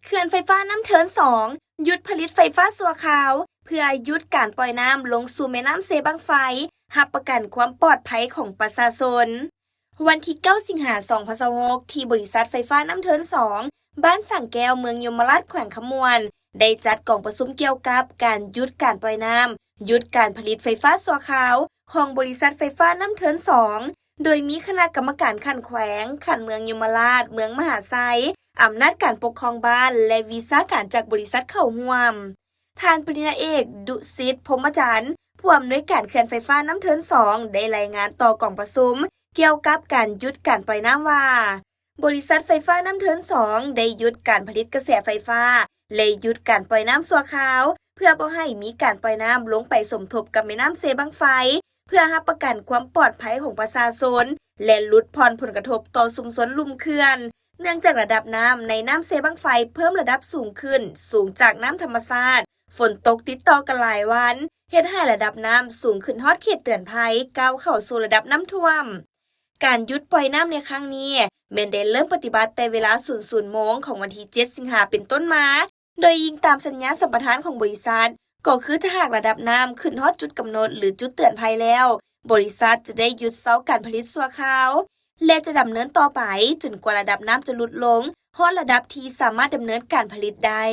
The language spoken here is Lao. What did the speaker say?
ເຂື່ອນໄຟຟ້ານ້ຳເທີນສອງ ຢຸດຜະລິດໄຟຟ້າຊົ່ວຄາວ ເພື່ອຢຸດການປ່ອຍນ້ຳລົງສູ່ແມ່ນ້ຳເຊບັ້ງໄຟ, ຮັບປະກັນຄວາມປອດໄພຂອງປະຊາຊົນ. ວັນທີເກົ້າ ສິງຫາ ສອງພັນຊາວຫົກ ທີ່ບໍລິສັດໄຟຟ້ານ້ຳເທີນສອງ ບ້ານສັງແກ້ວ ເມືອງຍົມມະລາດ ແຂວງຄຳມ່ວນ ໄດ້ຈັດກອງປະຊຸມກ່ຽວກັບການຢຸດການປ່ອຍນ້ຳ, ຢຸດການຜະລິດໄຟຟ້າຊົ່ວຄາວ ຂອງບໍລິສັດໄຟຟ້ານ້ຳເທີນສອງ ໂດຍມີຄະນະກຳມະການຂັ້ນແຂວງ, ຂັ້ນເມືອງຍົມມະລາດ, ເມືອງມະຫາໄຊ, ອຳນາດການປົກຄອງບ້ານ ແລະ ວິຊາການຈາກບໍລິສັດເຂົ້າຮ່ວມ. ທ່ານປະລິນຍາເອກ ດຸສິດ ພົມມະຈັນ ຜູ້ອຳນວຍການເຂື່ອນໄຟຟ້ານ້ຳເທີນສອງ ໄດ້ລາຍງານຕໍ່ກອງປະຊຸມກ່ຽວກັບການຢຸດການປ່ອຍນ້ຳວ່າ, ບໍລິສັດໄຟຟ້ານ້ຳເທີນສອງ ໄດ້ຢຸດການຜະລິດກະແສໄຟຟ້າ ແລະ ຢຸດການປ່ອຍນ້ຳຊົ່ວຄາວ ເພື່ອບໍ່ໃຫ້ມີການປ່ອຍນ້ຳລົງໄປສົມທົບກັບແມ່ນ້ຳເຊບັ້ງໄຟ ເພື່ອຮັບປະກັນຄວາມປອດໄພຂອງປະຊາຊົນ ແລະ ຫຼຸດຜ່ອນຜົນກະທົບຕໍ່ຊຸມຊົນລຸ່ມເຂື່ອນ, ເນື່ອງຈາກລະດັບນ້ຳໃນນ້ຳເຊບັ້ງໄຟເພີ່ມລະດັບສູງຂຶ້ນ, ສູງຈາກນ້ຳທຳມະຊາດ, ຝົນຕົກຕິດຕໍ່ກັນຫຼາຍວັນ ເຮັດໃຫ້ລະດັບນ້ຳສູງຂຶ້ນຮອດເຂດເຕືອນໄພ, ກ້າວເຂົ້າສູ່ລະດັບນ້ຳຖ້ວມ. ການຢຸດປ່ອຍນ້ຳໃນຄັ້ງນີ້ ແມ່ນໄດ້ເລີ່ມປະຕິບັດແຕ່ເວລາ ສູນສູນໂມງ ຂອງວັນທີເຈັດ ສິງຫາ ເປັນຕົ້ນມາ, ໂດຍອີງຕາມສັນຍາສຳປະທານຂອງບໍລິສັດ, ກໍຄືຖ້າຫາກລະດັບນ້ຳຂຶ້ນຮອດຈຸດກຳນົດ ຫຼື ຈຸດເຕືອນໄພແລ້ວ, ບໍລິສັດຈະໄດ້ຢຸດເຊົາການຜະລິດຊົ່ວຄາວ ແລະ ຈະດຳເນີນຕໍ່ໄປຈົນກວ່າລະດັບນ້ຳຈະຫຼຸດລົງຮອດລະດັບທີ່ສາມາດດຳເນີນການຜະລິດໄດ້.